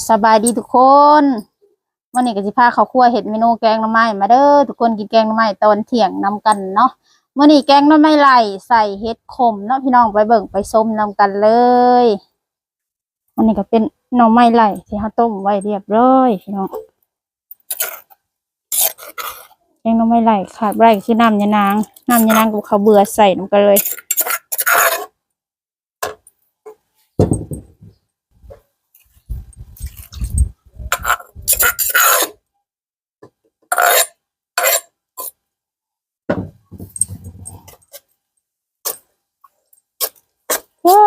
ສະບາຍດີທຸກຄົນ, ມື້ນີ້ກໍຊິພາເຂົ້າຄົວເຮັດເມນູແກງໜໍ່ໄມ້. ມາເດີທຸກຄົນ, ກິນແກງໜໍ່ໄມ້ຕອນທ່ຽງນຳກັນເນາະ. ມື້ນີ້ແກງໜໍ່ໄມ້ໄລ່ໃສ່ເຫັດຂົມເນາະພີ່ນ້ອງ, ໄປເບິ່ງໄປຊົມນຳກັນເລີຍ. ອັນນີ້ກໍເປັນໜໍ່ໄມ້ໄລ່ທີ່ເຮົາຕົ້ມໄວ້ຮຽບຮ້ອຍພີ່ນ້ອງ. ແກງໜໍ່ໄມ້ໄລ່ຂາດບໍ່ໄດ້ກໍຄືນ້ຳຍານາງ, ນ້ຳຍານາງກັບເຂົ້າເບືອໃສ່ນຳກັນເລີຍ. ໂອ້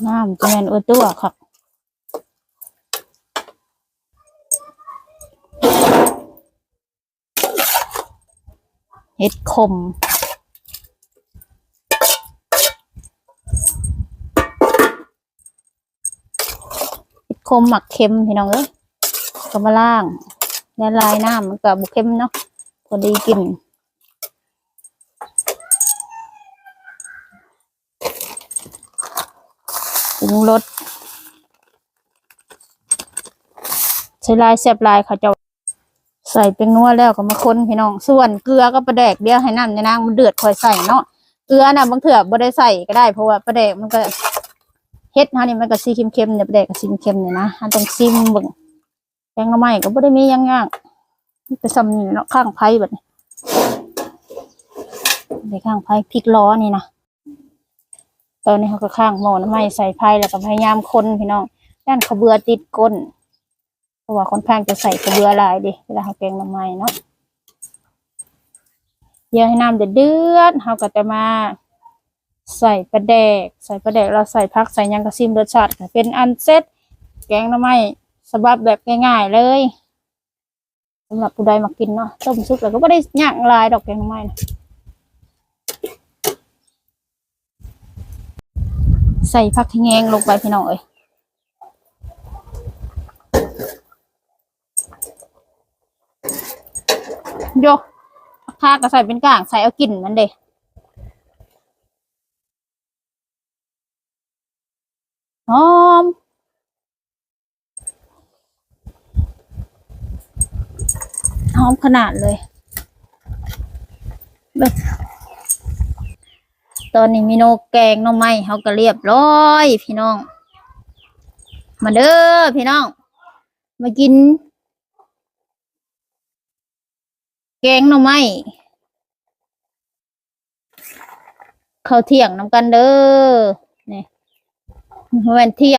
ນ້ຳຈະແມ່ນອົວຕົວຄັກ. ເຫັດຂົມ ເຫັດຂົມໝາກເຄັມພີ່ນ້ອງເອີຍ, ກໍມາລ້າງ ລະລາຍນ້ຳ ມັນກໍບໍ່ເຄັມເນາະ, ພໍດີກິນ. ປຸງລົດ ໃສ່ຫຼາຍແຊບຫຼາຍ ເຂົາເຈົ້າ. ໃສ່ແປ້ງນົວແລ້ວກໍມາຄົນພີ່ນ້ອງ, ສ່ວນເກືອກັບປາແດກ ດຽວໃຫ້ນ້ຳຍານາງມັນເດືອດຄ່ອຍໃສ່ເນາະ. ເກືອນະບາງເທື່ອບໍ່ໄດ້ໃສ່ກໍໄດ້ ເພາະວ່າປາແດກມັນກໍ ເຫັດເຮົານີ້ມັນກໍສີເຄັມໆ ປາແດກກໍສີເຄັມນີ້ນະ, ເຮົາຕ້ອງຊີມເບິ່ງ. ແກງໜໍ່ໄມ້ກໍບໍ່ໄດ້ມີຫຍັງຍາກ, ມີແຕ່ສ່ຳນີ້ເນາະ. ຂ້າງໄຟບັດນີ້ ໄດ້ຂ້າງໄຟ ພິກລໍ້ນີ້ນະ. ຕອນນີ້ເຮົາກໍຂ້າງໝໍ້ໜໍ່ໄມ້ໃສ່ໄຟ ແລ້ວກໍພະຍາຍາມຄົນພີ່ນ້ອງ, ຢ້ານເຂົ້າເບືອຕິດກົ້ນ ເພາະວ່າຂ້ອນຂ້າງຈະໃສ່ເຂົ້າເບືອຫຼາຍເດ້ ເວລາເຮົາແກງໜໍ່ໄມ້ເນາະ. ດຽວໃຫ້ນ້ຳເດືອດໆ ເຮົາກໍຈະມາໃສ່ປາແດກ, ໃສ່ປາແດກແລ້ວໃສ່ຜັກໃສ່ຫຍັງ ກໍຊີມລົດຊາດ ກໍເປັນອັນເສັດ ແກງໜໍ່ໄມ້ສະບັບແບບງ່າຍໆເລີຍ. ສຳລັບຜູ້ໃດມັກກິນເນາະ, ຕົ້ມສຸກແລ້ວກໍບໍ່ໄດ້ຍາກຫຼາຍດອກແກງໜໍ່ໄມ້ນະ. ໃສ່ຜັກຂະແຍງລົງໄປພີ່ນ້ອງເອີຍ. ໂຢ ຜັກຄາກໍໃສ່ເປັນກ້າງ ໃສ່ເອົາກິ່ນມັນເດ້. ຫອມ ຫອມຂະໜາດເລີຍ. ຕອນນີ້ເມນູແກງໜໍ່ໄມ້ເຮົາກໍລຽບຮ້ອຍພີ່ນ້ອງ. ມາເດີພີ່ນ້ອງ ມາກິນ ແກງໜໍ່ໄມ້ ເຂົ້າທ່ຽງນຳກັນເດີ. ນີ້ ບໍ່ແມ່ນທ່ຽ